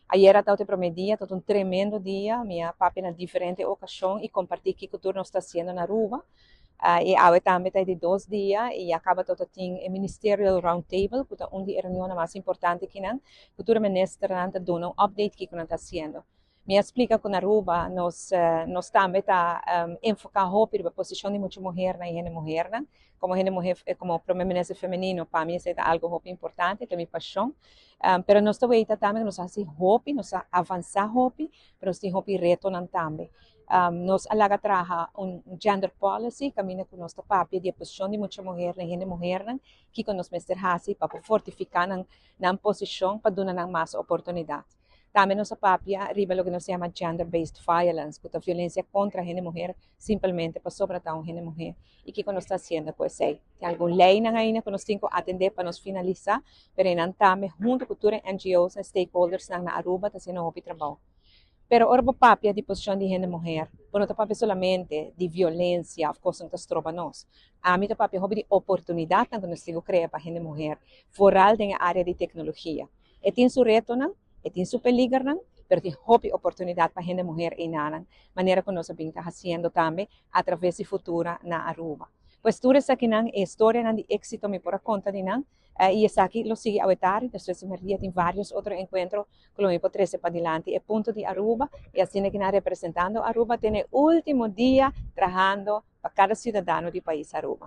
Ayera tabata e prome dia, tabata un tremendo dia, mi a papia na diferente ocasion y comparti kico tur nos ta haciendo na Aruba. Y awe tambe ta di 2 dia y a caba tabata tin e Ministerial Round Table, cu ta un di e reunion mas importante akinan, cu tur ministernan ta duna un update kico nan ta haciendo. Mi a splica cu na Aruba nos tambe ta enfoca hopi riba posicion di mucha muher y hende muher. Como hende muher, como prome minister femenino, pa mi esey ta algo hopi importante, ta mi pasion. Pero nos ta weta tambe nos a haci hopi, nos a avansa hopi, pero nos tin hopi retonan tambe. Nos a laga traha un gender policy, caminda cu nos ta papia di posicion di mucha muher y hende muher, kico nos mester haci pa fortifica nan posicion, pa duna nan mas oportunidad. Tambe nos a papia riba loke nos ta yama gender-based violence, cu ta violencia contra hende muher, simplemente pasobra ta un hende muher. Y kico nos ta haciendo cu esey? Tin algun ley ainda cu nos tin cu atende pa nos finalisa, pero nan tambe hunto cu tur NGOs y stakeholders na Aruba ta haciendo hopi trabou. Pero ora papia di posicion di hende muher, no ta papia solamente di violencia of cos cu ta stroba nos. Ami ta papia di oportunidad cu nos tin cu crea pa hende muher, vooral den area di tecnologia. E tin su retonan, e tin su peligernan, pero tin hopi oportunidad pa hende muher einan, manera cu nos ta haciendo tambe atraves di Futura na Aruba. Pues tur esakinan e historianan di exito mi por a conta di nan, y esaki lo sigui awe tardi, despues di tin varios otro encuentro cu mi por trece padilanti e punto di Aruba, y asina cu representando Aruba te ultimo dia trahando pa cada ciudadano di pais Aruba.